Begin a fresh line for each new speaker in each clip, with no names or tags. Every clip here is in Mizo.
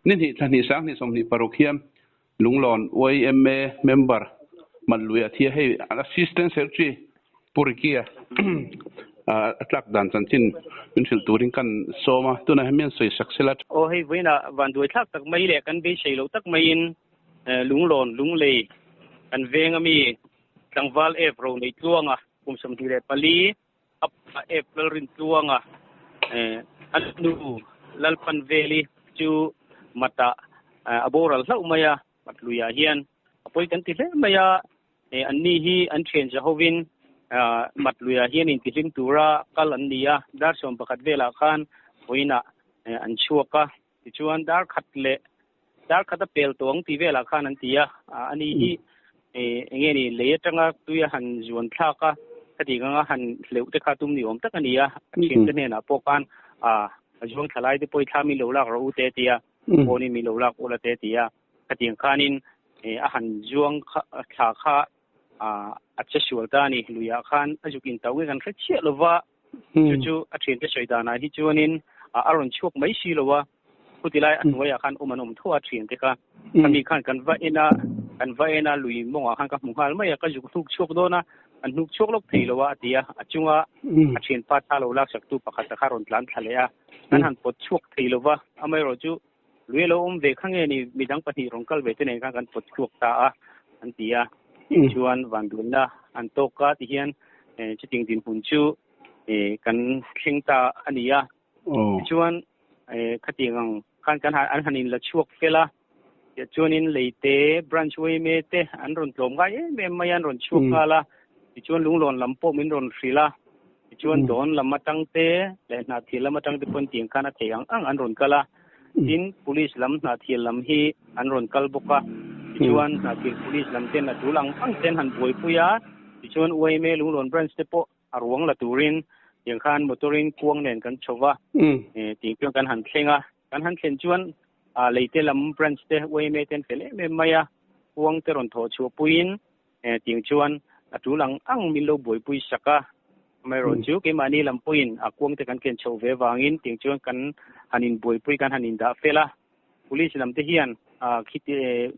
Ni hnih thla hnih sang hnih sawmhnih paruk hian Lunglawn yma member Manluia a thi a, hei Assistant Secretary Pu Ricky-a a tlak dan chanchin min hrilh turin kan sawm a, tunah hian mian sawi sak sela.
Aw hei vawiinah vanduai thlak tak mai leh kan beisei loh tak maiin Lunglawn Lunglei kan veng ami tlangval Ep Roneitluanga kum 24 A pa Ep Lalrintluanga a nu Lalpanveli chu matah a boral hlauh mai a, mat luiah hian a pawi kan ti hle mai a, anni hi an thian zahovin mat luiah hian intihlim tura kal an ni a, dar 11 velah khan vawiinah an chhuak a, tichuan dar khat leh Dar khat a pel tawh ang tih velah khan an ti a, ani hi eng nge ni lei atanga tui a han zuan thlak a, khati anga han hleuh te kha tum ni awm tak a ni a, a thiante hnenah pawh khan a zuang thla lai te pawh i thla min lo lak rawh u te a ti a, phone in min lo lak ula te a ti a, khatiang khanin a han zuang thla kha a che sual ta a ni, luiah khan a zuk in tauh nge kan hre chiah lo va, chu chu a thiante sawi danah hi chuanin a rawn chhuak mai si lo a. Chuti lai a hnuaiah khan awm an awm tho a thian te kha. Khami khan kan va en a, kan va en a lui mawngah khan ka hmu nghal mai a, ka zuk hnuk chhuak dawn a, an hnuk chhuak lawk thei lo a a ti a, a chunga a thianpa tha lo laksak tu pakhat kha rawn tlan thla leh a, kan han pawt chhuak thei lo va, amaherawhchu lui a lo awm ve kha nge ni midang pahnih rawn kal ve te nen khan kan pawt chhuak ta a an ti a, tichuan vanduaina an tawk a tihian chuting dinhmun chu kan thleng ta a ni a. Tichuan khatiang ang khan kan an han in la chhuak fel a, tichuanin leite branch yma te an rawn tlawm ngai em em mai a, an rawn chhuak nghal a, tichuan lunglawn lam pawh min rawn hrilh a, tichuan dawn lam atang te leh hnahthial lam atang te pawn tiang khan a theih ang ang an rawn kal a, tin police lam hnahthial lam hi an rawn kal bawk a, tichuan hnahthial police lam ten a tul ang ang ten han buaipui a, tichuan yma lunglawn branch te pawh a ruang la turin tiang khan motor in kuang nen kan chho va, tih chuan kan han thleng a, kan han thlen chuan leite lam branch te yma te an fel em em mai a, kuang te rawn thawh chhuah puiin tiang chuan a tul ang ang min lo buaipui sak a, amaherawh chu keimahni lam pawhin a kuang te kan ken chhoh ve vangin tiang chuan kan han inbuaipui kan han indah fel a, police lam te hian khiti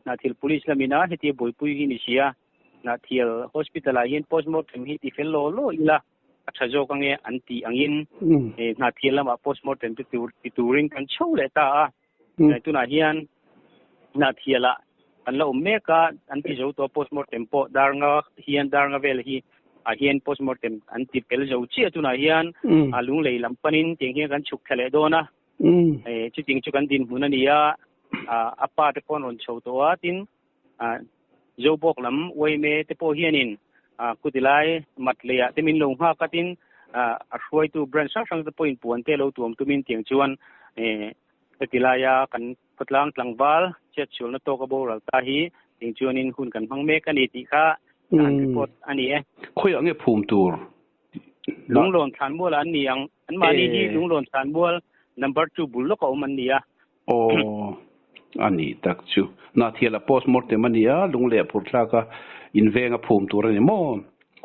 hnathil police lamin a heti buaipui hi ni si a. Hnahthial Hospital ah hian postmortem hi ti fel law law ila a tha zawk ange an tih angin Hnahthial lamah postmortem te tur ti turin kan chho leh ta a. Tunah hian Hnahthial ah kan la awm mek a, an ti zo tawh a postmortem pawh dar nga hian dar nga vel hi ah hian postmortem an ti fel zo chiah tunah hian a lunglei lam panin tiang hian kan chhuk thla leh dawn a. Chuting chu kan dinhmun a ni a, a pa te pawh an rawn chho tawh a, tin Zobawk lam yma te pawh hianin kutilai mat leiah te min lo nghak a tin a hruaitu branch hrang hrang te pawhin puan te lo tuam tumin tiang chuan heti laia kan khawtlang tlangval chhiatchhualna tawka boral ta hi tiang chuanin hun kan hmang mek a ni tih kha an report a ni e.
Khawiah nge phum tur?
Lunglawn Thlanmual ah an ni ang. Anmahni hi Lunglawn Thlanmual number 2 bul lawk a awm an ni a.
Aw, a nih tak chu. Nahthial a postmortem a ni a, lung leh phur thlak a inveng a phum tur a ni maw?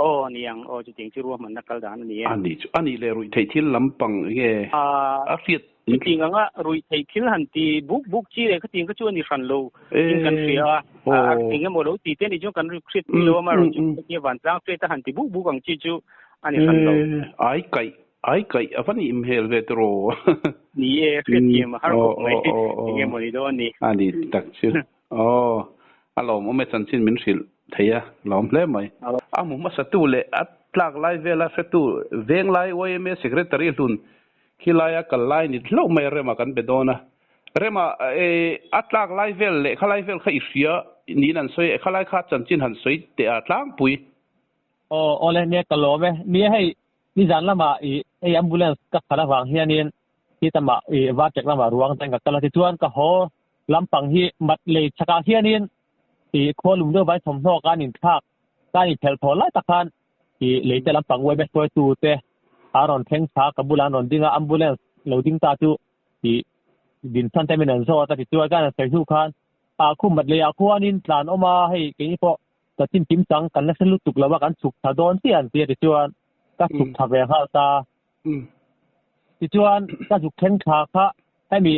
Aw, a ni ang. Aw, chutiang chu ruahmanna kal dan a ni e.
A nih chu. A nih leh ruih theih thil lampang nge a hriat?
Chutiang anga ruih theih thil han ti buk buk chi leh khatiang kha chu a ni hran lo in kan hria a. Eng emaw lo ti te nih chuan kan hriat pui lo a, amaherawhchu hetia vantlang hriat a han ti buk buk ang chi chu a ni hran lo.
Ai kaih Ai kaih a va nih hmel ve tiraw?
Ni e, hriatthiam a har khawp mai. Eng nge maw ni dawn ni?
A ni tak chu. Aw, a lawmawm e chanchin min hrilh thei a, lawm hle mai. A hmu hmasatu leh a tlak lai vela hretu Venglai yma Secretary hlun khi laia kal lai ni hlauh mai a Rema kan be dawn a. Rema, a tlak lai vel leh khalai vel kha i hria niin an sawi e, khalai kha chanchin han sawi teh a tlangpui.
Aw, awle nia ka lawm e. Nia hei Nizan lamah i hei ambulance ka khalh avang hianin hi tamah i Varṭek lamah ruang ten ka kal a, tichuan ka haw lampang hi mat lei chhakah hianin i khua lum deuh vai thawmhnaw kan inthlak kan inphelh thaw lai tak khan i leite lampang yma hruaitu te a rawn thleng thla ka bulah an rawn ding a, ambulance lo ding ta chu i dinchhan te min rawn zawt a, tichuan kan han sawi hnu khan ah khu mat leiah khuanin tlan awm a, hei keini pawh Ka chin kim chang kan la hre lutuk lo a, kan chhuk tha dawn chiah an ti a tichuan ka chhuk tha ve nghal ta. Tichuan ka zuk thleng thla kha hemi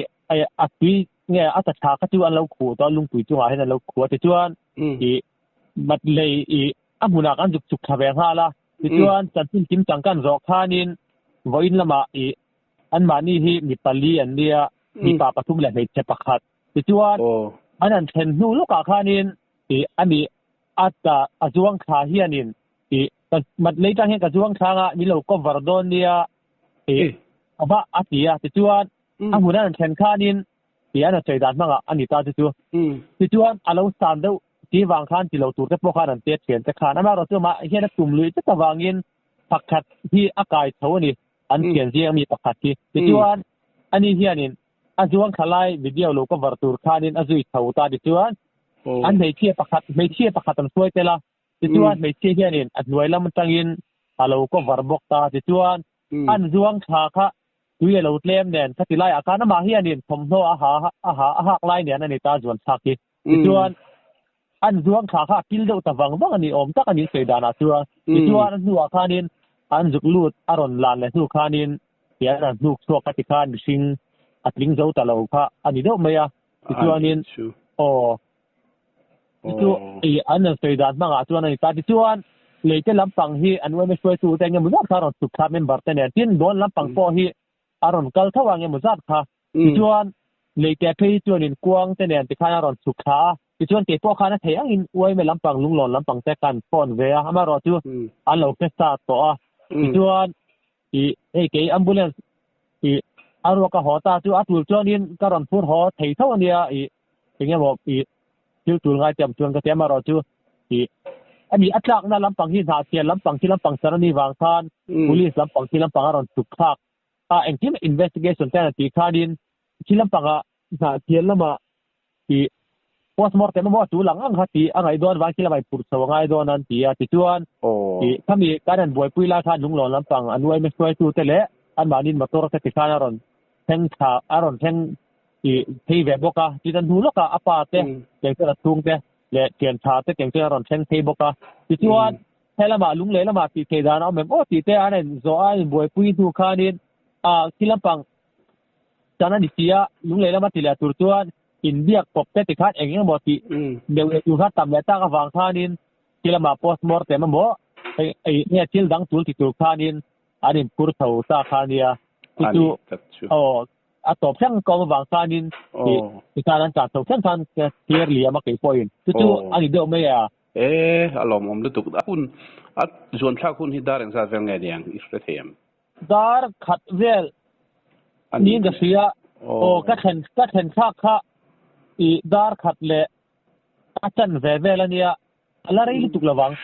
a tui Nge a ta tha kha chu an lo khuh tawh a, lungpui chungah hian an lo khuh a tichuan ih mat lei ih a hmunah kan zuk chuk thla ve nghal a. Tichuan chanchin kim chang kan zawh khanin vawiin lamah ih anmahni hi mi pali an nia, mipa pathum leh hmeichhe pakhat. Tichuan an han then hnu lawkah khanin ih ani a ta a zuang thla hianin ih ka mat lei tang hian ka zuang thlang a min lo cover dawn nia ih a va a ti a. Tichuan a hmun an thlen khanin ti an sawi dan hmangah a ni ta chu chu. Tichuan a lo san deuh ti vang khan ti lo tur te pawh khan an che thian te khan amaherawhchu amah hian a tum luih tlat avangin pakhat hi a kai tho a ni an thian zing ami pakhat hi. Tichuan ani hianin a zuang thla lai video lo cover tur khanin a zui tho ta tichuan an hmeichhia pakhat hmeichhia pakhat an hruai tel a tichuan hmeichhia hianin a hnuai lam atangin a lo cover bawk ta tichuan an zuang thla kha Tui a lo tlem nen khati laiah khan amah hianin thawmhnaw a ha a ha a hak lai nen a ni ta zuan thlak hi. Tichuan an zuang thla kha a kil deuh ta vang vang a ni awm tak a ni sawi danah chuan. Tichuan a hnuah khanin an zuk lut a rawn lan leh hnu khanin tian an hnuk chhuak kha tikhan mihring a tling zo ta lo kha a ni deuh mai a. Tichuanin aw Chu i an rawn sawi dan hmangah chuan a ni ta. Tichuan, leite lampang hi an yma hruaitute eng emaw zat kha a rawn chhuk thla member te nen. Tin, dawn lampang pawh hi a rawn kal tho a eng emaw zat kha. Tichuan, leite phei hi chuanin kuang te nen tikhan a rawn chhuk thla a. Tichuan, kei pawh khan a thei angin yma lampang, lunglawn lampang te khan phone ve a. Amaherawhchu an lo hre sa tawh a. Tichuan, i hei kei ambulance i a ruak a haw ta chu a tul chuanin ka rawn phur haw thei tho a nia i eng emaw i thil tul ngai tiam chuan ka ti amaherawh chu i ani a tlakna lampang hi hnahchhiar lampang khi lampang char ani vang khan police lampang khi lampang a rawn chhuk thlak a engkim investigation te an tih khanin khi lampanga hnahchhiar lama i postmortem emaw a tul ang ang kha tih a ngaih dawn vang khi lamah inphurh chho a ngai dawn an ti a tichuan i khami kan han buaipui lai khan lunglawn lampang an uaime hruaitute leh anmahniin motor te tikhan a rawn thleng thla a rawn thleng i phei ve bawk a, tin a hnu lawkah a pa te keng chuan a chhung te leh thian tha te keng chuan a rawn thleng phei bawk a. Tichuan he lamah lunglei lamah tih theih dan a awm em aw tih te an in zawh a, an inbuaipui hnu khanin ah khi lampang tan a ni si a, lunglei lama ti leh tur chuan inbiak pawp te tikhan eng eng emaw tih deuh leh tur kha tam leh tak avang khanin khi lamah postmortem emaw hei nge thil dang tul ti tur khanin an inphur chho ta kha a nia. Chu chu aw a tawp thleng ka awm avang khanin ti khan an tlan chho thleng khan clear liam a kei pawhin chu chu a ni deuh mai a.
E a lawmawm lutuk a hun a zuan thlak hun hi dar engzat vel nge niang i hre thei em?
Dar khat vel niin ka hria aw ka thlen ka thlen thlak kha i dar khat leh a chan ve vel a nia a la rei lutuk lovang.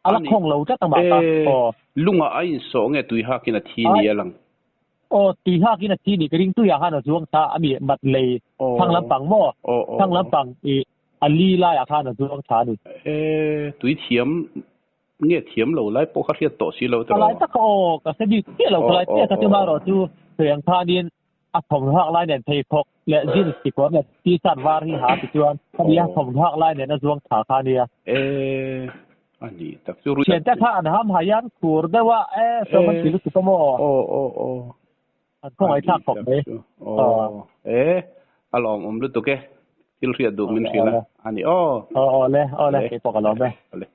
A la khawng lo tlat amah kha. Aw.
Lungah a insawh nge tui hakin a thi ni a lang?
Aw, tui hakin a thi ni ka ring tuiah khan a zuang tha a mi mat lei thlang lampang maw? Thlang lampang i a li laiah khan a zuang tha a ni.
E, tui thiam nge thiam lo lai pawh kha hriat tawh si lo
tiraw? Ka lai tak kha aw, ka hre bik chiah lo ka lai chiah kha chu marawh chu sawi ang khanin a thawmhnuak lai nen pheikhawk leh jeans kekawr leh t-shirt var hi ha ti chuan khami a thawmhnuak lai nen a zuang tha kha a nia.
E, a ni tak chu.
Thiante kha an ham hai an khur deuh a, e sawm an ti lutuk a maw?
Aw, aw, aw.
An khawngaih thlak khawp mai.
Aw, e, a lawmawm lutuk e. Thil hriat duh min hrilh a, a ni aw.
Aw, aw le, aw le, keipawh ka lawm e.
Aw le.